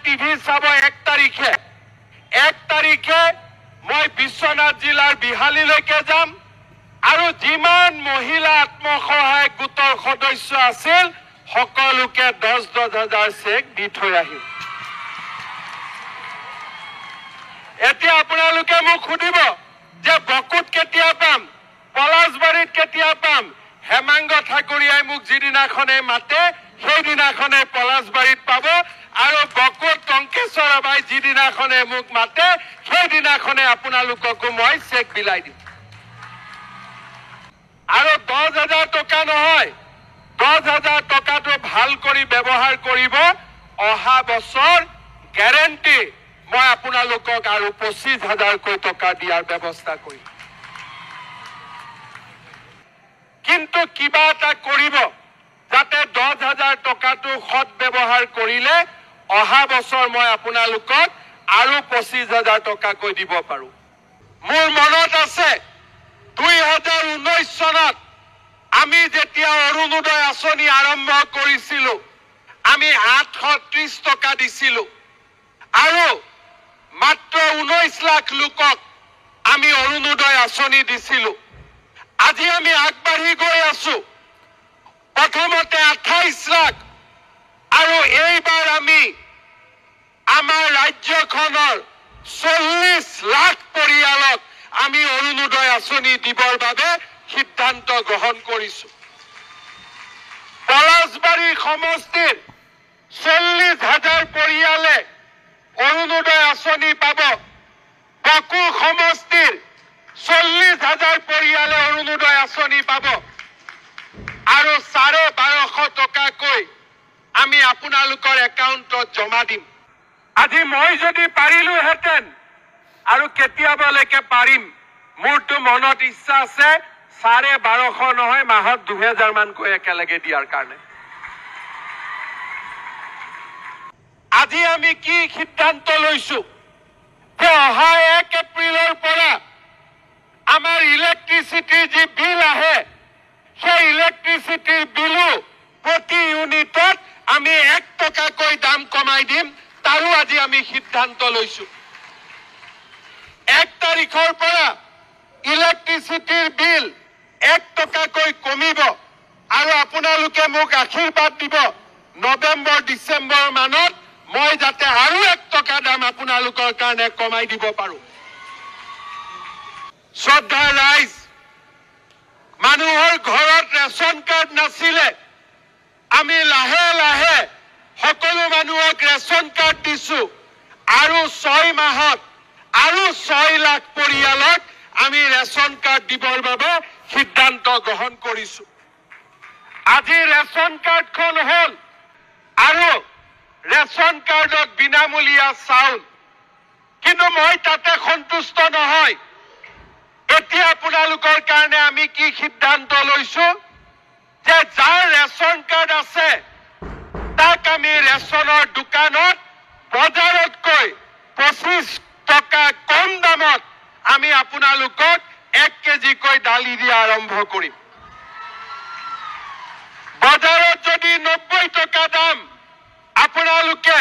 TV চাব 1 তাৰিখে, 1 তাৰিখে মই বিশ্বনাথ জিলাৰ বিহালীলৈকে যাম আৰু যিমান মহিলা আত্মসহায়ক গোটৰ সদস্য আছিল সকলোকে 10-10 হাজাৰ চেক দি থৈ আহিম। এতিয়া আপোনালোকে মোক সুধিব যে বকুত কেতিয়া পাম, পলাশবাৰীত কেতিয়া পাম? হেমাংগ ঠাকুৰীয়াই মোক যিদিনাখনে মাতে সেইদিনাখনে পলাশবাৰীত পাব আৰু বকুত টংকেশ্বৰ ৰাভাই যিদিনাখনে মোক মাতে সেইদিনাখনে আপোনালোককো মই চেক বিলাই দিম। আৰু 10,000 টকা নহয়, 10,000 টকাটো ভাল কৰি ব্যৱহাৰ কৰিব। অহা বছৰ গেৰেণ্টি মই আপোনালোকক আৰু 25,000কৈ টকা দিয়াৰ ব্যৱস্থা কৰিম। কিন্তু কিবা এটা কৰিব যাতে 10,000 টকাটো সৎ ব্যৱহাৰ কৰিলে অহা বছৰ মই আপোনালোকক আৰু 25,000 টকাকৈ দিব পাৰো। মোৰ মনত আছে 2019 চনত আমি যেতিয়া অৰুণোদয় আঁচনি আৰম্ভ কৰিছিলো আমি 830 টকা দিছিলো আৰু মাত্ৰ 19 লাখ লোকক আমি অৰুণোদয় আঁচনি দিছিলো। আজি আমি আগবাঢ়ি গৈ আছো, প্ৰথমতে 28 লাখ আৰু এইবাৰ আমি আমাৰ ৰাজ্যখনৰ 40 লাখ পৰিয়ালক আমি অৰুণোদয় আঁচনি দিবৰ বাবে সিদ্ধান্ত গ্ৰহণ কৰিছো। পলাশবাৰী সমষ্টিৰ 40,000 পৰিয়ালে অৰুণোদয় আঁচনি পাব। বকো সমষ্টিৰ 40,000 পৰিয়ালে অৰুণোদয় আঁচনি পাব আৰু 125 টকাকৈ আমি আপোনালোকৰ একাউণ্টত জমা দিম। আজি মই যদি পাৰিলোহেঁতেন আৰু কেতিয়াবালৈকে পাৰিম, মোৰতো মনত ইচ্ছা আছে 125 নহয় মাহত 2,000 মানকৈ একেলগে দিয়াৰ কাৰণে। আজি আমি কি সিদ্ধান্ত লৈছো যে অহা 1 এপ্ৰিলৰ পৰা আমাৰ ইলেক্ট্ৰিচিটিৰ যি বিল আহে সেই ইলেক্ট্ৰিচিটিৰ বিলো প্ৰতি ইউনিটত আমি 1 টকাকৈ দাম কমাই দিম, তাৰো আজি আমি সিদ্ধান্ত লৈছো। 1 তাৰিখৰ পৰা ইলেক্ট্ৰিচিটিৰ বিল 1 টকাকৈ কমিব আৰু আপোনালোকে মোক আশীৰ্বাদ দিব নৱেম্বৰ ডিচেম্বৰ মানত মই যাতে আৰু 1 টকা দাম আপোনালোকৰ কাৰণে কমাই দিব পাৰো। শ্ৰদ্ধাৰ ৰাইজ, মানুহৰ ঘৰত ৰেচন কাৰ্ড নাছিলে, আমি লাহে লাহে সকলো মানুহক ৰেচন কাৰ্ড দিছো আৰু 6 মাহত আৰু 6 লাখ পৰিয়ালক আমি ৰেচন কাৰ্ড দিবৰ বাবে সিদ্ধান্ত গ্ৰহণ কৰিছো। আজি ৰেচন কাৰ্ডখন হ'ল আৰু ৰেচন কাৰ্ডত বিনামূলীয়া চাউল, কিন্তু মই তাতে সন্তুষ্ট নহয়। এতিয়া আপোনালোকৰ কাৰণে আমি কি সিদ্ধান্ত লৈছো যে যাৰ ৰেচন কাৰ্ড আছে তাক আমি ৰেচনৰ দোকানত বজাৰতকৈ 25 টকা কম দামত আমি আপোনালোকক 1 কেজিকৈ দালি দিয়া আৰম্ভ কৰিম। বজাৰত যদি 90 টকা দাম, আপোনালোকে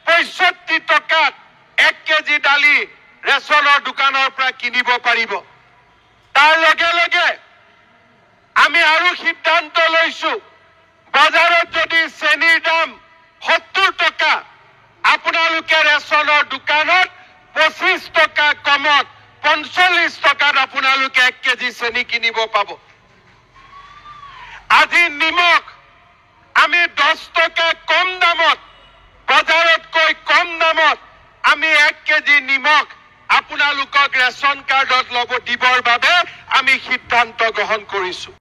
65 টকাত 1 কেজি দালি ৰেচনৰ দোকানৰ পৰা কিনিব পাৰিব। তাৰ লগে লগে আমি আৰু সিদ্ধান্ত লৈছো, বজাৰত যদি চেনিৰ দাম 70 টকা, আপোনালোকে ৰেচনৰ দোকানত 25 টকা কমত 45 টকাত আপোনালোকে 1 কেজি চেনি কিনিব পাব। আজি নিমখ আমি 10 টকা কম দামত, বজাৰতকৈ কম দামত আমি 1 কেজি নিমখ আপোনালোকক ৰেচন কাৰ্ডত ল'ব দিবৰ বাবে আমি সিদ্ধান্ত গ্ৰহণ কৰিছো।